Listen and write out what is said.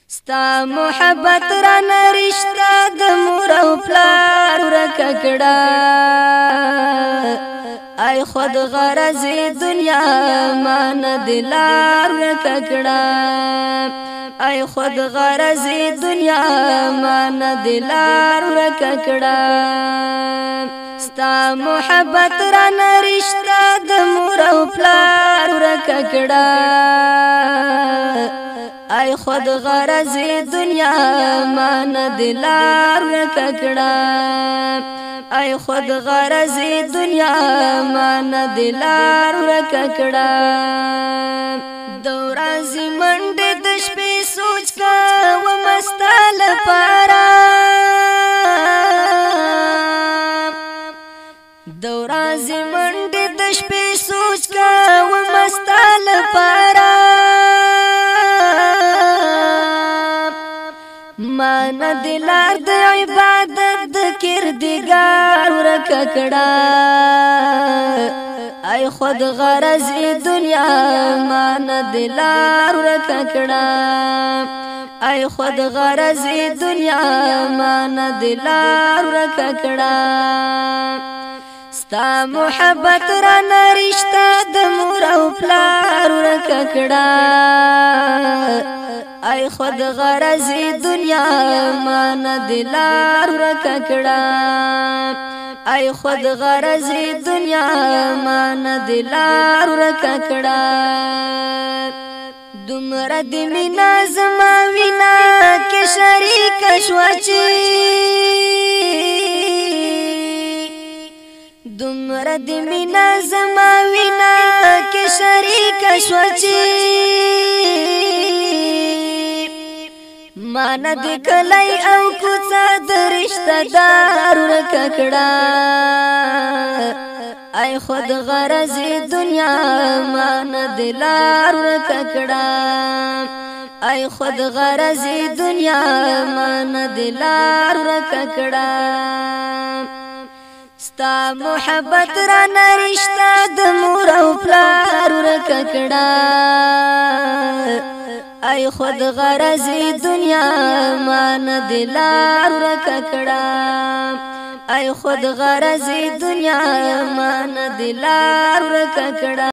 ستا محبت را نرشتہ د مور او پلار ورک کړه. ای خود غرض دنیا مان دلار ورک کړه. ای خود غرض دنیا مان دلار ورک کړه. ستا محبت را نرشتہ د مور او پلار ورک کړه. ای خود غرض دنیا مان دلار ورک کړه. ای خود غرض دنیا مان دلار ورک کړه. دورازي منډه د شپې سوچ کا و مستال پارا. دورازي منډه د شپې سوچ کا و مستال پارا. مان دلار د عبادت د کردګار ورک کړه. ای خود غرض دنیا مان دلار ورک کړه. ای خود غرض دنیا مان دلار ورک کړه. ستا محبت را نرشتہ د مور او پلار ورک کړه. ای خود غرض دنیا مان دلار ورک کړه. ای خود غرض دنیا مان دلار ورک کړه. دومره د مینا زما وینا کې شریک شو چې دومره د مینا زما وینا کې شریک شو چې مان د کلی او کوڅه د رشتہ دار ورک کړه. ای خود غرض دنیا مان دلار ورک کړه. ای خود غرض دنیا مان دلار ورک کړه. ستا محبت را نرشتہ د مور او پلار ورک کړه. ای خود غرض دنیا مان دلار ورک کړه. ای خود غرض دنیا مان دلار ورک کړه.